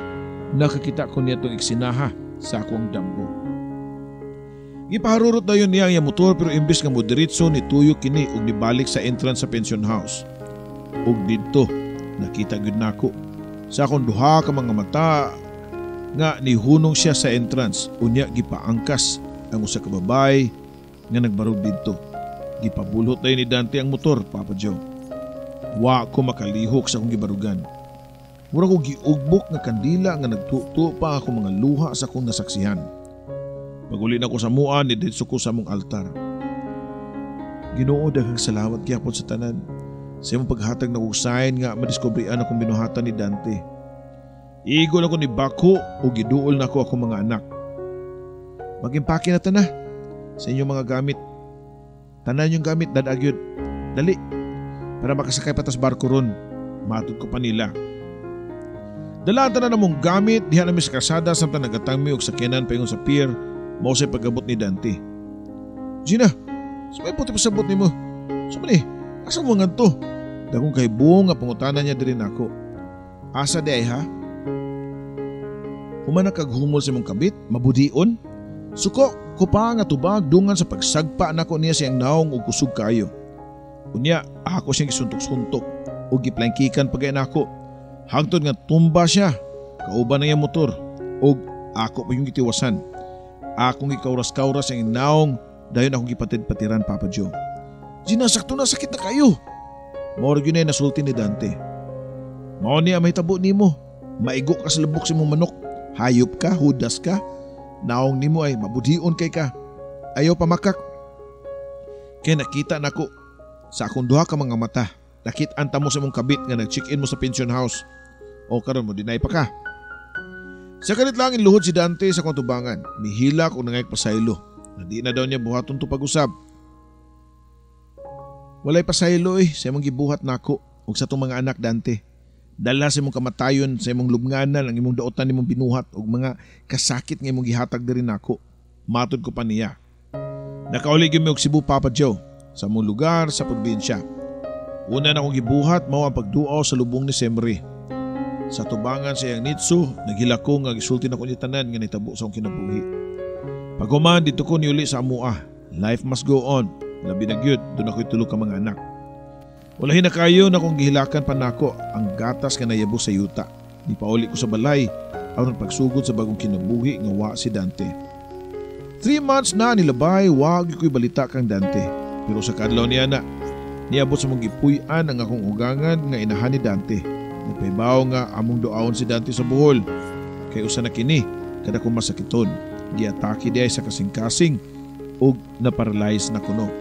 nakakita ko niya itong eksinaha sa akong damgo. Gipaharurot dayon niya ang iyang motor pero imbes nga modiretso ni tuyo kini ug nibalik sa entrance sa pension house. Ug didto nakita gyud nako sa akong duha ka mga mata nga nihunong siya sa entrance, unya gipaangkas ang usa ka babae nga nagbarog didto. Gipabulhot dayon ni Dante ang motor, Papa Joe. Wa ko makalihok sa akong gibarugan. Mura ko giugbok nga kandila nga nagtuto pa ako mga luha sa akong nasaksihan. Paguli na ko sa mua, nididso ko sa among altar. Ginoo, daghang salamat gyapon sa tanan. Sa imong paghatag na sign nga madiskubrian akong binuhatan ni Dante. Igo na ko ni Bako o giduol na ko akong mga anak. Magimpake na ta na sa inyong mga gamit. Tanan yung gamit, dadagyod. Dali, para makasakay patas barko ron. Matod ko pa nila. Dala tanan namong gamit, diha nami sa kasada samtang nagatangmi og sakyanan paingon sa pier, mao say pag-abot ni Dante. Gina, sa may puti pasabot nimo. Sa man asa mo ngadto? Dagong kay buong nga pangutana niya diri nako. Asa di ay ha? Human na kag humol sa imong kabit, mabudion. Suko ko pa nga tubag dungan sa pagsagpa nako niya siyang naong og kusog kayo. Unya, ako siyang gisuntok-suntok ug giplangkikan pagay nako. Hangtod nga tumba siya, kauban na iyang motor ug ako pa yung gitiwasan. Akong gikauras-kauras ang naong dayon akong gipatid-patiran, Papa Joe. Gina, sakto na, sakit na kayo. Mao ra gyud na nasulti ni Dante. Mao niya may tabo nimo. Maigo ka sa lubok sa imong manok. Hayop ka, hudas ka. Naong nimo ay mabudhion kay ka. Ayaw pamakak. Kaya nakita nako sa akong duha ka mga mata. Nakit-an ta mo sa imong kabit nga nag-check-in mo sa pension house. O karon mo deny pa ka. Sa kalit lang luhod si Dante sa akong tubangan. Mihilak og nangayag pasaylo. Na di na daw niya buhaton to pag-usab. Walay pasaylo sa imong gibuhat nako ug sa atong mga anak, Dante. Dala sa imong kamatayon, sa imong lubnganan, ang imong daotan nimong binuhat ug mga kasakit nga imong gihatag diri nako. Matod ko pa niya. Nakauli gyud mi og Cebu, Papa Joe, sa among lugar sa probinsya. Una na akong gibuhat mao ang pagduaw sa lubong ni Semri. Sa tubangan sa iyang nitso, naghilak ko nga gisulti nako niya tanan nga nitabo sa akong kinabuhi. Paghuman dito ko niuli sa amua. Life must go on. Labi na gyud, doon ako'y tulo ka mga anak. Walahi na kayo na kung gihilakan pa nako ang gatas nga nayabo sa yuta. Di pauli ko sa balay aron pagsugod sa bagong kinabuhi nga wa si Dante. 3 months na nilabay, wa gyud ko'y balita kang Dante. Pero sa kadlaw niya na, niabot sa mong gipuy-an ang akong ugangan nga inahan ni Dante. Nagpaibaw nga among duawon si Dante sa Bohol. Kay usa na kini kada ko masakiton. Giatake di ay sa kasing-kasing ug naparalyze na kuno.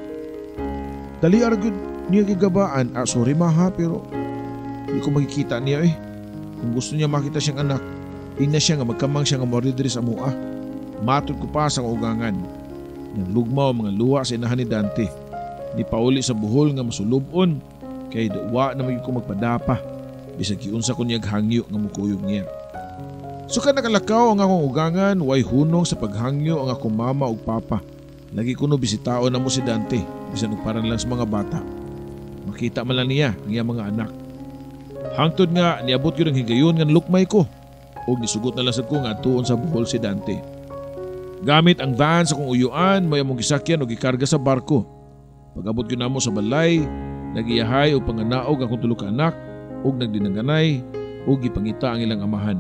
Dali ara gyud niya gigabaan. Sorry ma ha, pero di ko makikita niya. Kung gusto niya makita siyang anak, ina siya nga magkamang siya nga mo diri sa mua. Matod ko pa sa ugangan. Naglugmaw mga luha sa inahan ni Dante. Di pauli sa Bohol nga masulubon kay wa na magyud ko magpadapa. Bisag giunsa ko niya hangyo nga mukuyog niya. Suka nakalakaw ang akong ugangan, way hunong sa paghangyo ang akong mama ug papa. Lagi kuno bisitaon na mo si Dante, bisan og para lang sa mga bata. Makita man lang niya ang iyang mga anak. Hangtod nga niabot gyud ang higayon nga lukmay ko ug nisugot na lang sad ko nga adtuon sa Bohol si Dante. Gamit ang van sa akong uyuan, may among gisakyan og gikarga sa barko. Pag-abot gyud namo sa balay, nagiyahay og panganaog akong tulo ka anak ug nagdinanganay ug gipangita ang ilang amahan.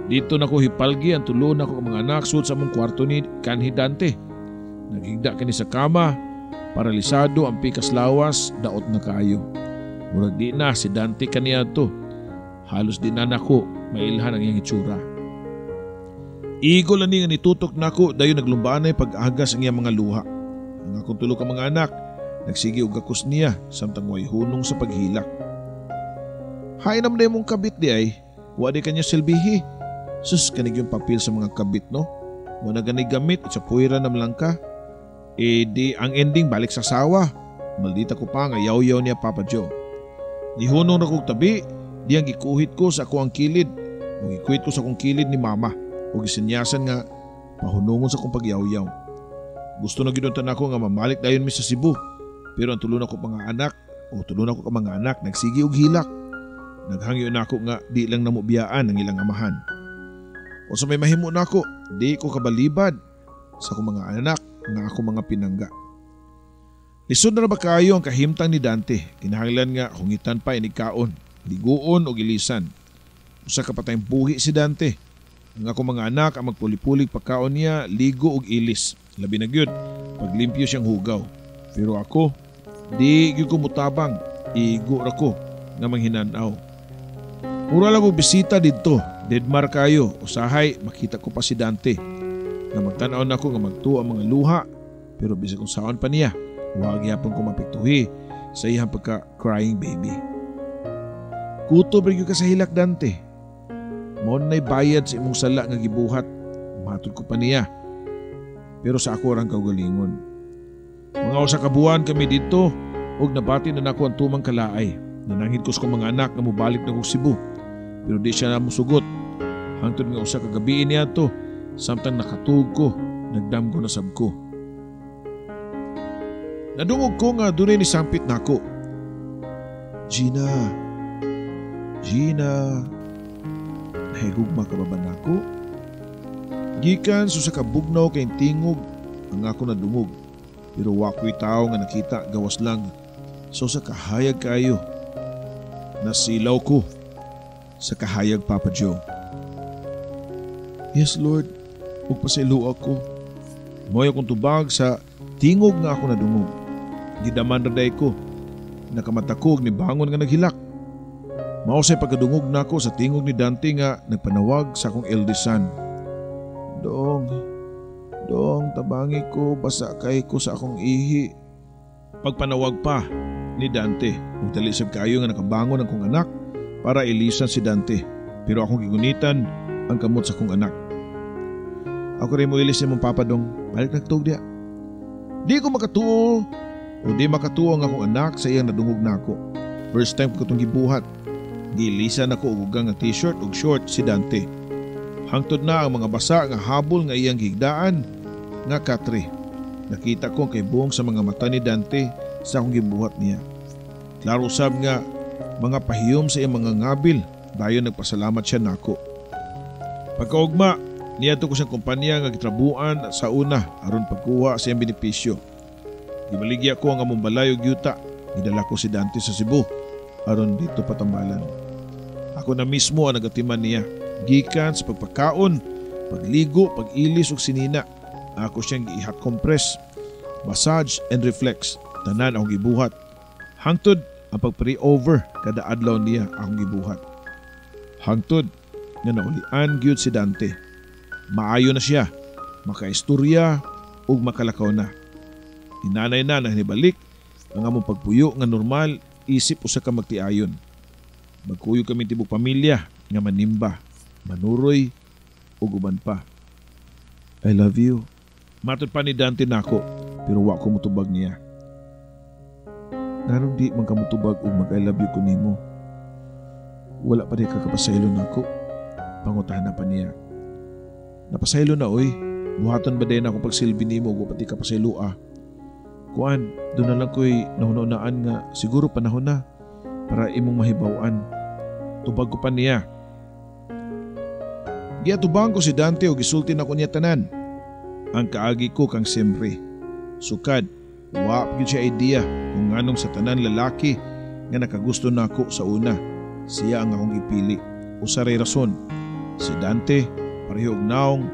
Dito nako hipalgi ang tulo nako mga anak sud sa among kwarto ni kanhi Dante. Naghigda kini sa kama, paralisado ang pikas lawas, daot na kaayo. Murag di na si Dante kaniadto. Halos di na nako mailhan ang iyang itsura. Igo lang ni nga nitutok nako dayon naglumbanay pag-agas ang iyang mga luha. Ang akong tulo ka mga anak, nagsige og gakos niya samtang way hunong sa paghilak. Hay naman day mong kabit di ay, wa di kanya silbihi. Sus, kanig yung papel sa mga kabit no. Wa na gani gamit, sa puwira na lang ka. E di ang ending balik sa sawa. Maldita ko pa nga yaw-yaw niya, Papa Joe. Nihunong na kong tabi, di ang gikuhit ko sa ako ang kilid. O gikuhit ko sa akong kilid ni mama. O gisinyasan nga pahunungon sa akong pagyaw-yaw. Gusto na gyud unta nako nga mamalik dayon mi sa Cebu. Pero ang tulo na ko mga anak, o tulo na ko ka mga anak, nagsigi og hilak. Naghangyo na ako nga di lang namo biyaan ang ilang amahan. O sa may mahimo nako, di ko kabalibad sa akong mga anak nga ako mga pinangga. Lisod na ra ba kayo ang kahimtang ni Dante? Kinahanglan nga hungitan pa inig kaon, liguon o gilisan. Usa ka patayng buhi si Dante. Ang akong mga anak ang magpuli-pulig pagkaon niya, ligo og ilis. Labi na gyud paglimpyo siyang hugaw. Pero ako, di gyud ko mutabang, igo ra ko nga manghinanaw. Mura lang og bisita didto, deadmar kayo, usahay makita ko pa si Dante. Nga magtan-aw nako nga magtuo ang mga luha, pero bisag kung saon pa niya, wa gyapon ko mapiktuhi sa iyang pagka crying baby. Kutob ra gyud ka sa hilak, Dante. Mao nay bayad sa imong sala nga gibuhat, matod ko pa niya. Pero sa ako rang kaugalingon. Mga usa ka buwan kami didto ug nabati na nako ang tumang kalaay. Nananghid ko sa akong mga anak nga mobalik na kog Cebu. Pero di siya na mosugot. Hangtod nga usa ka gabi niya to, samtang nakatug ko, nagdamgo na sab ko. Nadungog ko nga dunay ni sampit nako. Gina, Gina. Nahigugma ka ba ba nako? Gikan sa usa ka bugnaw kay tingog ang ako nadungog. Pero wa ko'y tao nga nakita gawas lang sa usa ka hayag kaayo. Nasilaw ko sa kahayag, Papa Joe. "Yes, Lord, ug pasayloa ko." Mo'y akong tubag sa tingog nga ako nadungog. Gidaman ra diay ko. Nakamata ko og nibangon nga naghilak. Mao say pagkadungog nako sa tingog ni Dante nga nagpanawag sa akong eldest son. "Dong, dong, tabangi ko, basa kay ko sa akong ihi." Pagpanawag pa ni Dante, ug dali sab kayo nga nakabangon ang akong anak para ilisan si Dante. Pero akong gigunitan ang kamot sa akong anak. "Ako rin mo ilis imong papa, dong, balik nagtug diya." Di ko makatuo o di makatuo ang akong anak sa iyang nadungog nako. First time ko itong gibuhat. Gilisan ako og ugang nga t-shirt ug short si Dante. Hangtod na ang mga basa nga habol nga iyang gihigdaan nga katre. Nakita ko ang kaibong sa mga mata ni Dante sa akong gibuhat niya. Klaro sab nga mga pahiyom sa iyang mga ngabil, dayon nagpasalamat siya nako. Pagkaugma, niadto ko siyang kumpanya nga gitrabuan sa una aron pagkuha sa iyang benepisyo. Gibaligya ko ang among balay ug yuta. Gidala ko si Dante sa Cebu aron dito patambalan. Ako na mismo ang nagatiman niya. Gikan sa pagpakaon, pagligo, pag-ilis ug sinina. Ako siyang gi-hot compress, massage and reflex. Tanan akong gibuhat. Hangtod ang pag-pray over kada adlaw niya akong gibuhat. Hangtod nga naulian gyud si Dante. Maayo na siya, makaistorya ug makalakaw na. Inanay na nibalik ang among pagpuyo nga normal isip usa ka magtiayon. Magkuyog kami tibok pamilya nga manimba, manuroy ug uban pa. "I love you." Matod pa ni Dante nako, pero wa ko mutubag niya. "Nganong di man ka mutubag ug mag I love you ko nimo? Wala pa di ka kapasaylo nako?" Pangutana pa niya. "Napasaylo na, oy. Buhaton ba din ako pagsilbi nimo ug wa pa di ka pasaylo ah? Kuan, doon na lang ko'y nahununaan nga siguro panahon na para imong mahibaw-an." Tubag ko pa niya. Giatubang ko si Dante o gisulti na ko niya tanan. Ang kaagi ko kang Semre. Sukad, wa gyud siya idea kung nganong sa tanan lalaki nga nakagusto nako sa una, siya ang akong gipili. Usa ray rason, si Dante pareho og naong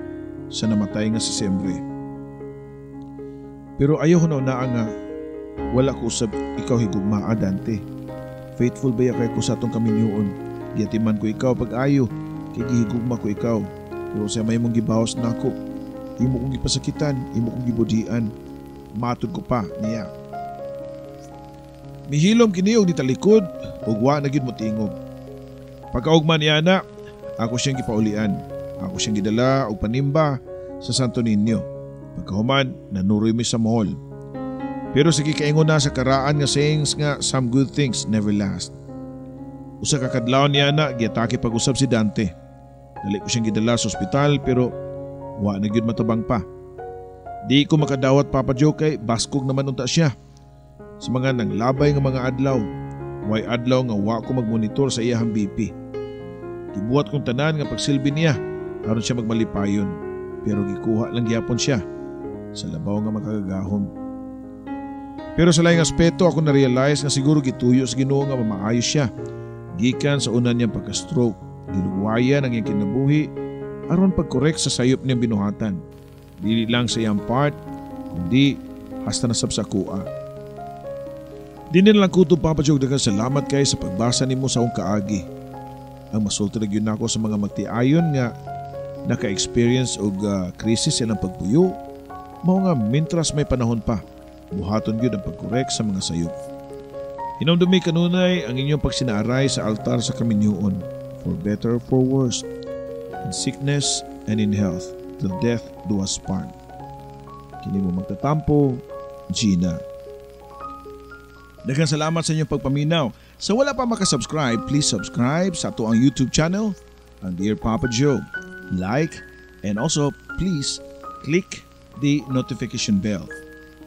sa namatay nga si Semre. Pero ayaw ko na nga wala ko usab ikaw higugmaa, Dante. Faithful ba kay ko sa atong kaminyoon? Giatiman ko ikaw pag-ayo, kay gihigugma ko ikaw. Pero sa may mong gibawas nako, imo kong gipasakitan, imo kong gibudian. Matod ko pa niya. Mihilom kini og nitalikod ug wa na gyud motingog. Pagkaugma niya na, ako siyang gipaulian. Ako siyang gidala og panimba sa Santo Niño. Pagkahuman, nanuroy mi sa mall. Pero sige, kaingon na sa karaan nga sayings nga some good things never last. Usa ka kadlawon niya na giatake pag-usab si Dante. Dali ko siyang gidala sa ospital, pero wa na gyud matabang pa. Di ko makadawat, Papa Joe, kay baskog naman unta siya. Sa mga nanglabay nga mga adlaw, way adlaw nga wa ko magmonitor sa iyahang BP. Gibuhat kong tanan nga pagsilbi niya aron siya magmalipayon, pero gikuha lang gyapon siya sa labaw nga makagagahom. Pero sa laing aspeto, ako na-realize nga siguro gituyo sa Ginoo nga mamaayos siya. Gikan sa una niyang pagka-stroke, gilugwayan ang iyang kinabuhi aron pagkorek sa sayop niyang binuhatan. Dili lang sa iyang part, kundi hasta nasab sa kuha. Di na lang kutob, Papa Joe, daghang salamat kay sa pagbasa nimo sa akong kaagi. Ang masulti ra gyud nako sa mga magtiayon nga naka-experience og krisis ilang pagpuyo, mao nga mintras may panahon pa, buhaton gyud ang pagkorek sa mga sayop. Hinumdumi kanunay ang inyong pagsinaaray sa altar sa kaminyoon, for better or for worse, in sickness and in health, till death do us part. Kini mo magtatampo, Gina. Daghang salamat sa inyong pagpaminaw. Sa wala pa makasubscribe, please subscribe sa ato ang YouTube channel, ang Dear Papa Joe. Like, and also please click the notification bell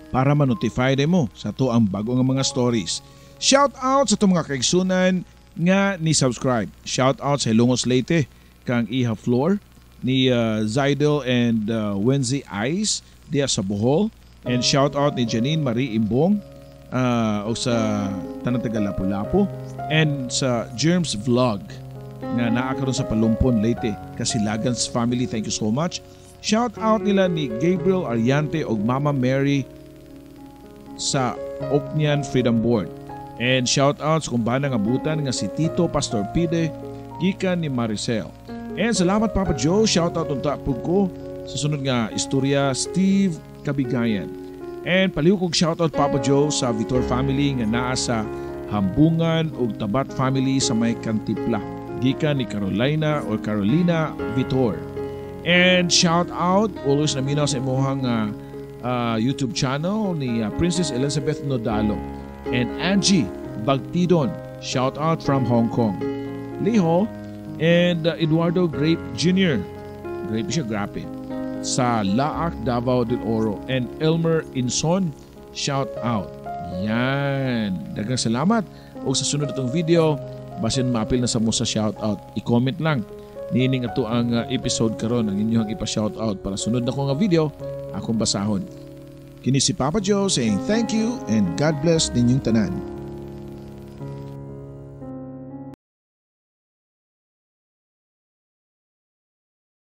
para ma-notify din mo sa ato ang bago nga mga stories. Shout out sa itong mga kaigsunan nga ni subscribe. Shout out sa Hilongos Leyte, kang Iha Floor ni Zaidel and Wenzy Ice diya sa Bohol. And shout out ni Janine Marie Imbong o sa tanang taga Lapu-Lapu and sa Germs Vlog nga naa karon sa Palumpon, Leyte. Kasilagans family, thank you so much. Shout out nila ni Gabriel Ariante og Mama Mary sa Oknian Freedom Board. And shout out sa kumbana nga butan nga si Tito Pastor Pide gikan ni Maricel. And salamat, Papa Joe, shout out unta pud ko sa sunod nga istorya, Steve Kabigayan. And palihog kog shout out, Papa Joe, sa Vitor family nga naa sa Hambungan ug Tabat family sa may Kantipla gikan ni Carolina or Carolina Vitor. And shout out always na minaw sa imuhang YouTube channel ni Princess Elizabeth Nodalo and Angie Bagtidon. Shout out from Hong Kong. Liho and Eduardo Grape Jr. Grape siya, grape. Sa Laak, Davao del Oro. And Elmer Inson, shout out. Yan. Daghang salamat. O sa sunod atong video, basin maapil na sa mo sa shout out. I-comment lang niining ato ang episode karon ang inyong ipa-shout out para sunod na ko nga video akong basahon. Kini si Papa Joe saying thank you and God bless ninyong tanan.